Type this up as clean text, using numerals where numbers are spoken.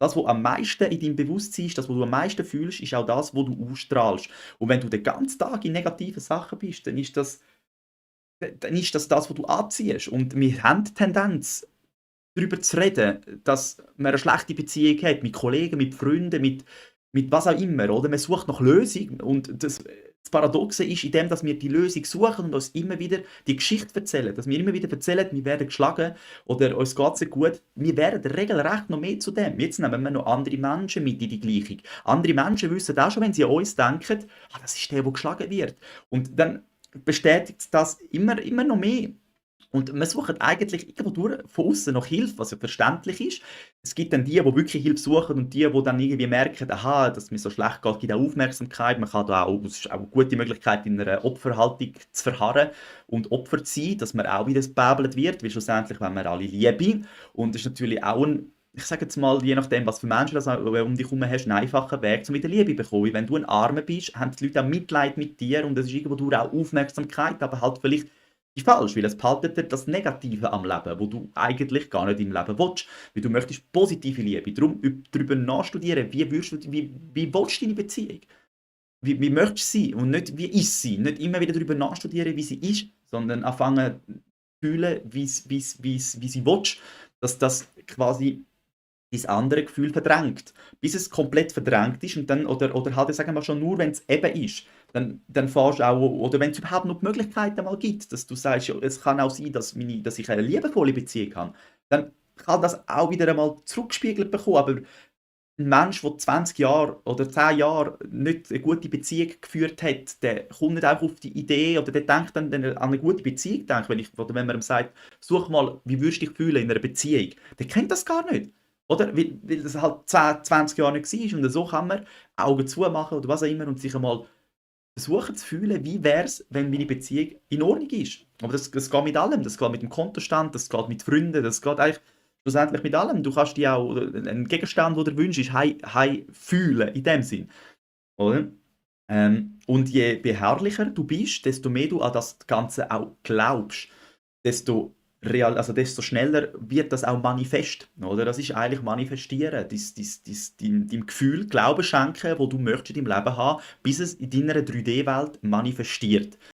das, was am meisten in deinem Bewusstsein ist, das, was du am meisten fühlst, ist auch das, was du ausstrahlst. Und wenn du den ganzen Tag in negativen Sachen bist, dann ist das das, was du anziehst. Und wir haben die Tendenz, darüber zu reden, dass man eine schlechte Beziehung hat, mit Kollegen, mit Freunden, mit was auch immer, oder? Man sucht nach Lösung und das Paradoxe ist in dem, dass wir die Lösung suchen und uns immer wieder die Geschichte erzählen, dass wir immer wieder erzählen, wir werden geschlagen oder uns geht es nicht gut. Wir werden regelrecht noch mehr zu dem. Jetzt nehmen wir noch andere Menschen mit in die Gleichung. Andere Menschen wissen auch schon, wenn sie an uns denken, ah, das ist der geschlagen wird. Und dann bestätigt das immer noch mehr. Und man sucht eigentlich irgendwo durch von außen nach Hilfe, was ja verständlich ist. Es gibt dann die wirklich Hilfe suchen und die dann irgendwie merken, aha, dass mir so schlecht geht, gibt auch Aufmerksamkeit. Man kann da auch, es ist auch eine gute Möglichkeit, in einer Opferhaltung zu verharren und Opfer zu sein, dass man auch wieder gebäbelt wird, weil schlussendlich wollen wir alle Liebe. Und das ist natürlich auch ein, ich sage jetzt mal, je nachdem, was für Menschen das um dich herum hast, ein einfacher Weg, um wieder Liebe zu bekommen. Wenn du ein Armer bist, haben die Leute auch Mitleid mit dir und es ist irgendwo durch auch Aufmerksamkeit, aber halt vielleicht ist falsch, weil es behaltet dir das Negative am Leben, wo du eigentlich gar nicht im Leben willst. Weil du möchtest positive Liebe. Darum darüber nachstudieren, wie willst du deine Beziehung? Wie möchtest du sie und nicht wie ist sie? Nicht immer wieder darüber nachstudieren, wie sie ist, sondern anfangen zu fühlen, wie sie willst. Dass das quasi dein andere Gefühl verdrängt. Bis es komplett verdrängt ist und dann, oder halt, sagen wir schon, nur wenn es eben ist, dann fährst du auch, oder wenn es überhaupt noch die Möglichkeit einmal gibt, dass du sagst, ja, es kann auch sein, dass ich eine liebevolle Beziehung habe, dann kann das auch wieder einmal zurückgespiegelt bekommen, aber ein Mensch, der 20 Jahre oder 10 Jahre nicht eine gute Beziehung geführt hat, der kommt nicht einfach auf die Idee oder der denkt dann, wenn er an eine gute Beziehung denkt, oder wenn man ihm sagt, such mal, wie würdest du dich fühlen in einer Beziehung, der kennt das gar nicht. Oder? Weil das halt 10, 20 Jahre nicht war. Und so kann man Augen zumachen oder was auch immer und sich einmal versuchen zu fühlen, wie wäre es, wenn meine Beziehung in Ordnung ist. Aber das geht mit allem. Das geht mit dem Kontostand, das geht mit Freunden, das geht eigentlich schlussendlich mit allem. Du kannst dir auch einen Gegenstand, den du dir wünschst, fühlen, in dem Sinn. Oder? Und je beharrlicher du bist, desto mehr du an das Ganze auch glaubst, desto schneller wird das auch manifest. Oder? Das ist eigentlich manifestieren, deinem Gefühl Glauben schenken, wo du möchtest im Leben haben, bis es in deiner 3D-Welt manifestiert.